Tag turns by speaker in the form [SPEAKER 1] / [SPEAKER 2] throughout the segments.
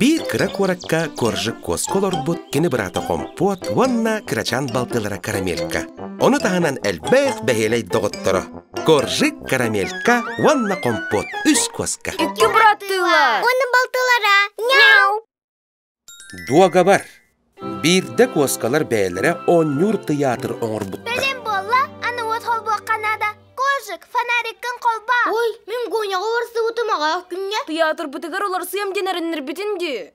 [SPEAKER 1] Биир кыра куоракка Коржик куоска олорбут кини быраата Хомпуот уонна кырачаан балтылара Карамелька. Ону таһынан элбэх бэһиэлэй доҕотторо Коржик, Карамелька уонна Хомпуот үс куоска.
[SPEAKER 2] Икки быраттыылар.
[SPEAKER 3] Уонна балтылара. Няу!
[SPEAKER 1] Дуогабар. Биирдэ куоскалар бэйэлэрэ оонньуур тыйаатыр оҥорбуттар.
[SPEAKER 3] Бэлэм буолла, аны уот холбуохха наада. Кожик, фонариккын холбоо.
[SPEAKER 2] Ой, мин Гоняҕа уларсыбытым аҕаах күҥҥэ. Тыйаатырбытыгар уларсыам диэн эрэннэрбитин дии.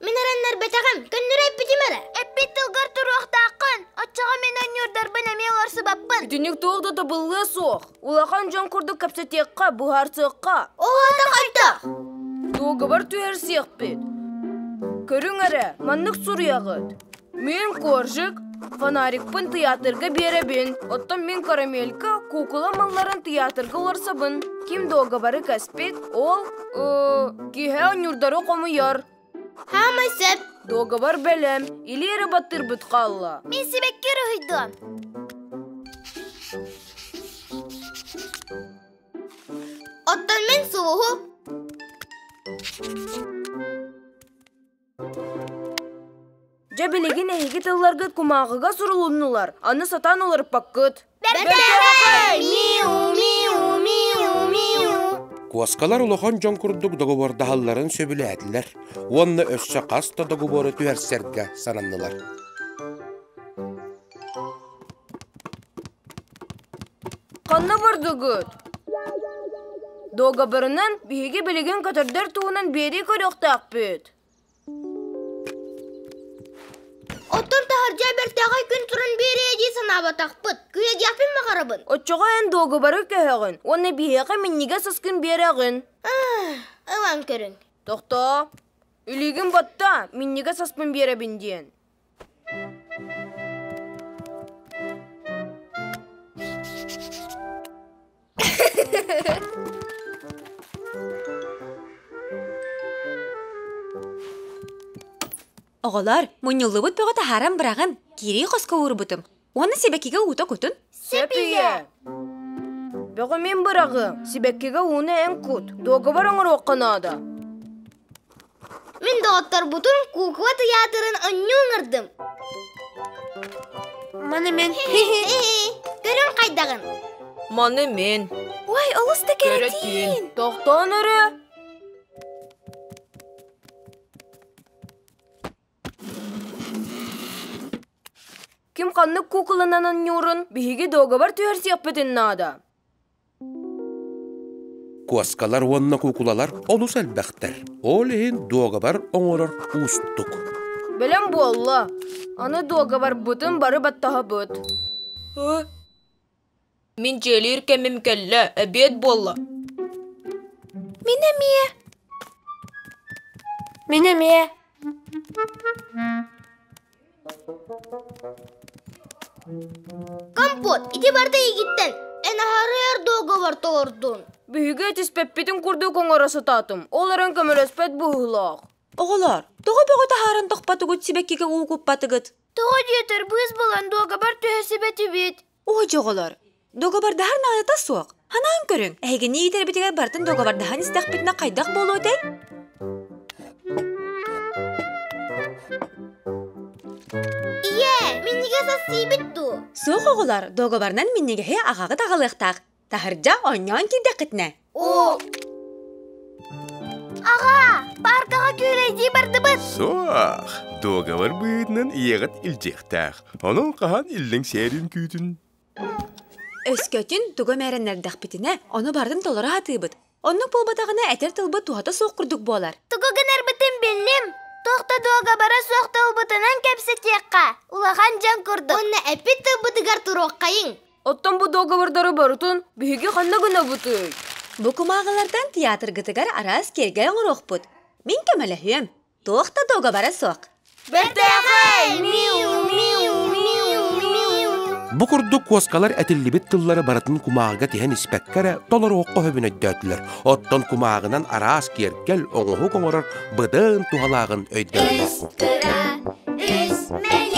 [SPEAKER 3] Мин эрэннэрбэтэҕим, көннөрү эппитим эрэ. Эппит тылгар туруохтааххын. Оччоҕо мин оонньуурдарбын эмиэ уларсыбаппын.
[SPEAKER 2] Итинник туох да табыллыа суох. Улахан дьон курдук кэпсэтиэххэ, быһаарсыахха.
[SPEAKER 3] Оҕото хайдах?
[SPEAKER 2] Дуогабар түһэрсиэхпит. Көрүҥ эрэ, маннык суруйаҕыт. Мин Коржик, фонарикпын тыйаатырга биэрэбин, оттон мин Карамелька куукула малларын тыйаатырга уларсабын. Ким дуогабары кэспит, ол киһи оонньуурдары хомуйар.
[SPEAKER 3] Хаамай сөп.
[SPEAKER 2] Дуогабар бэлэм, илии эрэ баттыырбыт хаалла.
[SPEAKER 3] Мин сибэкки уруһуйдуом. Оттон мин сулуһу.
[SPEAKER 2] Дьэ билигин эһиги тылларгыт кумааҕыга сурулуннулар, аны сатаан уларыппаккыт.
[SPEAKER 3] Бэртээхэй! Миу, миу, миу, миу.
[SPEAKER 1] Куоскалар улахан дьон курдук договордаһалларын сөбүлээтилэр уонна өссө хас да договору түһэрсэргэ сананнылар.
[SPEAKER 2] Ханна бардыгыт? Дуогабарынан биһиги билигин көтөрдөр туһунан биэрии көрүөхтээхпит.
[SPEAKER 3] Оттон таһырдьа бэртээхэй күн туран биэриэ дии санаабатахпыт. Күлэдиэхпин баҕарабын.
[SPEAKER 2] Оччоҕо эн дуогабары көһөҕүн уонна биһиэхэ минньигэс аскын биэрэҕин.
[SPEAKER 3] Ылан көрүҥ.
[SPEAKER 2] Тохтоо. Илиигин батта, минньигэс аспын биэрэбин диэн.
[SPEAKER 4] Оҕолор, мунньуллубут бөҕө таһааран быраҕын, киирии хоско уурбутум. Уонна сибэккигэ уута кутун.
[SPEAKER 2] Сөп ийэ. Бөҕү мин быраҕыам, сибэккигэ ууну эн кут, дуогабар оҥоруохха наада.
[SPEAKER 3] Мин доҕотторбутун куукула тыйаатырын онньуу ыҥырдым.
[SPEAKER 4] Маны мен.
[SPEAKER 3] Көрүҥ хайдаҕын.
[SPEAKER 2] Маны мен.
[SPEAKER 4] Ой, олус да кэрэтиин.
[SPEAKER 2] Тохтоон өрө. Ким ханнык куукуланан онньуурун биһиги дуогабар түһэрсиэхпитин наада.
[SPEAKER 1] Куоскалар уонна куукулалар олус элбэхтэр. Ол иһин дуогабар оҥорор уустук.
[SPEAKER 2] Бэлэм буолла. Аны дуогабарбытын бары баттаһабыт. Мин дьиэлиир кэмим кэллэ, эбиэт буолла.
[SPEAKER 4] Мин эмиэ.
[SPEAKER 5] Мин эмиэ.
[SPEAKER 3] Компот, ити барда игиттэн. Эн аһарыар договор толордун.
[SPEAKER 2] Биһиги этиспэппитин курдук оҥоро сатаатым. Ол эрэн көмөлөспөт быһыылаах.
[SPEAKER 4] Оҕолор, тоҕо бөҕө таһааран тохпатыгыт сибэккигэ уу куппатыгыт?
[SPEAKER 3] Тоҕо диэтэр быыс булан дуогабар түһэсибэтибит.
[SPEAKER 4] Оо, дьоҕолор, дуогабардаһар наадата суох. Ханаан көрүҥ, эһигини иитэрбитигэр барытын дуогабардаһан истэхпитинэ хайдах буолуо этэй?
[SPEAKER 3] Ийээ, минньигэс ас сиибит дуу?
[SPEAKER 4] Суох оҕолор, дуогабарынан минньигэһи аҕаҕыт аҕалыахтаах. Таһырдьа оонньоон киирдэххитинэ.
[SPEAKER 3] Оо! Аҕаа, пааркаҕа күүлэйдии бардыбыт.
[SPEAKER 6] Суох, дуогабар быһыытынан ийэҕит илдьиэхтээх. Онон хаһан иллэҥ сээрин күүтүн.
[SPEAKER 4] Өскөтүн тугу эмэ эрэннэрдэхпитинэ, ону барытын толоро сатыыбыт. Оннук буолбатаҕына этэр тылбыт туһата суох курдук буолар.
[SPEAKER 3] Тугу гынарбытын биллим. Туох да дуогабара суох тылбытынан кэпсэтиэххэ. Улахан дьон курдук. Уонна эппит тылбытыгар туруоххайыҥ.
[SPEAKER 2] Оттон бу договордары барытын биһиги ханна гынабытый?
[SPEAKER 4] Бу кумааҕылартан театргытыгар араас киэргэл оҥоруохпут. Мин көмөлөһүөм. Туох да дуогабара суох.
[SPEAKER 3] Бэртээхэй! Миу, миу, миу, миу.
[SPEAKER 1] Бу курдук куоскалар этиллибит тыллары барытын кумааҕыга тиһэн испэккэ эрэ толоруохха сөбүн өйдөөтүлэр. Оттон кумааҕынан араас киэргэл, оҥоһук оҥорор быдан туһалааҕын өйдөөтүлэр.
[SPEAKER 3] Үс кыра, үс мэҥ.